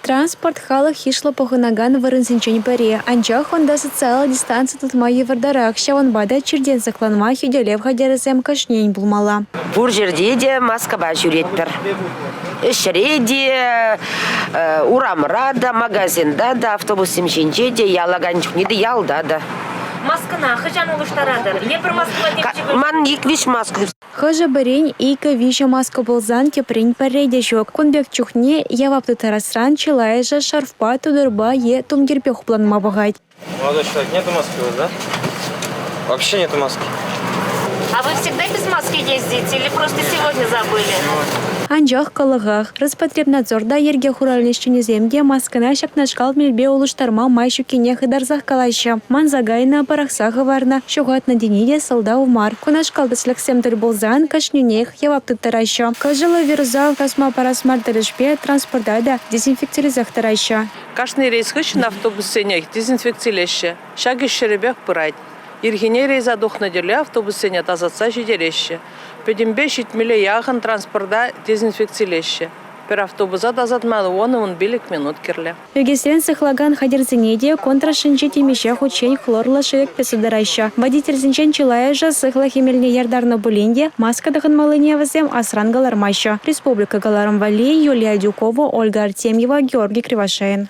Транспорт халӑх йышлӑ пухӑнакан вырӑнсенчен пӗри. Анчах унта социаллӑ дистанци тытма йывӑртарах, ҫавӑнпа та чиртен сыхланма хӳтӗлев хатӗрӗсем кашнийӗн пулмалла. Пур ҫӗрте те маскӑпа ҫӳретпӗр. Ӗҫре те, урамра та, магазинта та, автобуссем ҫинче те, яла кайнӑ чухне те, ялта та. Маскӑна хӑҫан улӑштаратӑр? Е пӗр маскӑпа темиҫе Ман ик-виҫ маска. Хӑшӗ-пӗрин икӗ-виҫӗ маска пулсан теприн пӗрре те ҫук. Кун пек чухне явап тыттарасран чылайӑшӗ шарфпа, тутӑрпа е тумтирпе хупланма пӑхать. Молодой человек, нету маски у вас, да? Вообще нету маски. А вы всегда без маски ездите или просто сегодня забыли? Анчах кӑлӑхах. Роспотребнадзорта йӗрке хуралӗн ӗҫченӗсем те маскӑна ҫакнашкал мелпе улӑштарма май ҫуккине хытарсах калаҫҫӗ. Манса кайнӑ, пӑрахса хӑварнӑ, ҫухатнӑ тени те сӑлтав мар. Кунашкал тӗслӗхсем тӗл пулсан кашнинех явап тыттараҫҫӗ. Кӑшӑллӑ вируса касма парас мар тӗлӗшпе транспорта та дезинфекцилесех тӑраҫҫӗ. Кашни рейс хыҫҫӑн автобуссене дезинфекцилеҫҫӗ. Ҫак ӗҫ ҫӗрӗпех пырать. Ирхине рейса тухнӑ тӗле автобуссене тасатса ҫитереҫҫӗ. Пӗтӗмпе ҫитмӗле яхӑн транспорта дезинфекцилеҫҫӗ. Пӗр автобуса тасатма 10-15 минут кирлӗ. Ӳкесрен сыхлакан хатӗрсене те контрашӗнче темиҫе хутчен хлорлӑ шӗвекпе сӑтӑраҫҫӗ. Водительсенчен чылайӑшӗ сыхлӑх эмелне яртарнӑ пулин те маска тӑхӑнмаллине вӗсем асран кӑлармаҫҫӗ. Республика кӑларӑм валли Юлия Адюкова, Ольга Артемьева, Георгий Кривошеин.